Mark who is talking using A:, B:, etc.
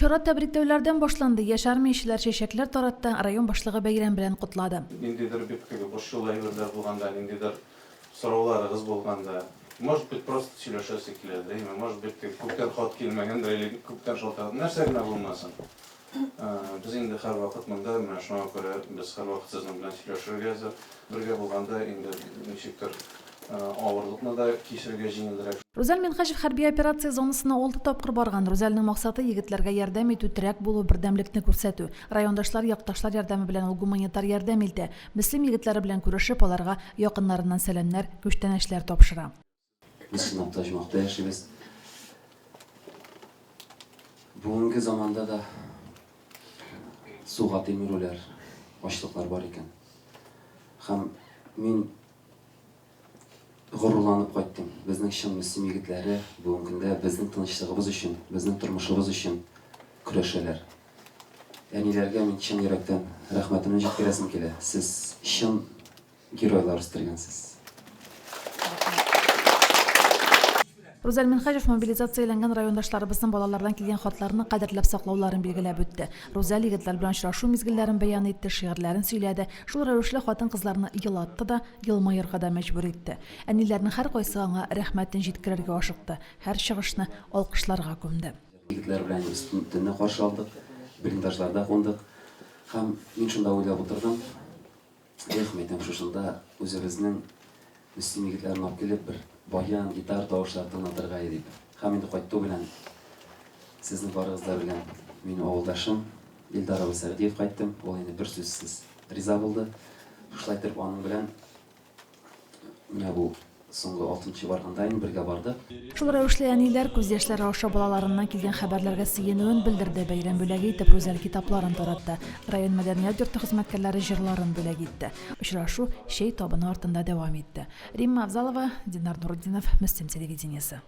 A: Чара тәбрикләүләрдән башланды. Яшь армиячеләр чәчәкләр таратты, район башлыгы бәйрәм белән котлады.
B: Ниндидер бик теге борчулы әйберләр булганда, ниндидер сорауларыгыз булганда, может быть, просто сөйләшәсе киләдер, әйме, может быть, теге күптән хат килмәгәндер или күптән шалтыратып, нәрсә генә булмасын. Без инде һәрвакыт монда, менә шуңа күрә без һәрвакыт сезнең белән сөйләшергә әзер. Бергә булганда инде ничектер авырлыкны да кичерергә җиңелрәк.
A: Рүзәл Минһаҗев хәрби операция зонасына алты тапкыр барган. Рүзәлнең максаты, егетләргә ярдәм итү, терәк булу, бердәмлекне күрсәтү. Райондашлар, якташлар ярдәме белән ул гуманитар ярдәм илтә. Мөслим егетләре белән күрешеп, аларга якыннарыннан сәламнәр, күчтәнәчләр тапшыра.
C: Без чынлап та оҗмахта яшибез. Бүгенге заманда да суга тилмерүләр, ачлыклар бар икән. Һәм мин горурланып кайттым. Безнең чын Мөслим егетләре бүгенге көндә безнең тынычлыгыбыз өчен, безнең тормышыбыз өчен көрәшәләр. Әниләргә мин чын йөрәктән рәхмәтемне җиткерәсем килә. Сез чын Геройлар үстергәнсез.
A: Рүзәл Минһаҗев мобилизацияләнгән райондашларыбызның балалардан килгән хатларны кадерләп саклауларын билгеләп үтте. Рүзәл егетләр белән очрашу мизгелләрен бәян итте, шигырьләрен сөйләде, шул рәвешле хатын-кызларны елатты да, елмаерга да мәҗбүр итте. Әниләрнең һәркайсы аңа рәхмәтен җиткерергә ашыкты, һәр чыгышны алкышларга күмде.
C: Егетләр белән без төнне каршы алдык, блиндажларда кундык. Һәм мин шунда уйлап утырдым, Эх, мәйтәм, шушында үзебезнең Мөслим егетләрен алып килеп, бер баян, гитара тавышлары тыңлатырга иде дип. Һәм инде кайту белән сезнең барыгыз да белән минем авылдашым Илдар абый Сәгъдиев кайттым. Ул инде бер сүзсез риза булды. Шулай итеп, аның белән менә бу Соңгы алтынчы барганда инде бергә бардык.
A: Шул рәвешле әниләр күз яшьләре аша балаларыннан килгән хәбәрләргә сөенүен белдерде, бәйрәм бүләге итеп Рүзәл китапларын таратты, район мәдәният йорты хезмәткәрләре җырларын бүләк итте. Очрашу чәй табыны артында дәвам итте. Римма Авзалова, Динар Нурутдинов, Мөслим телевидениесе.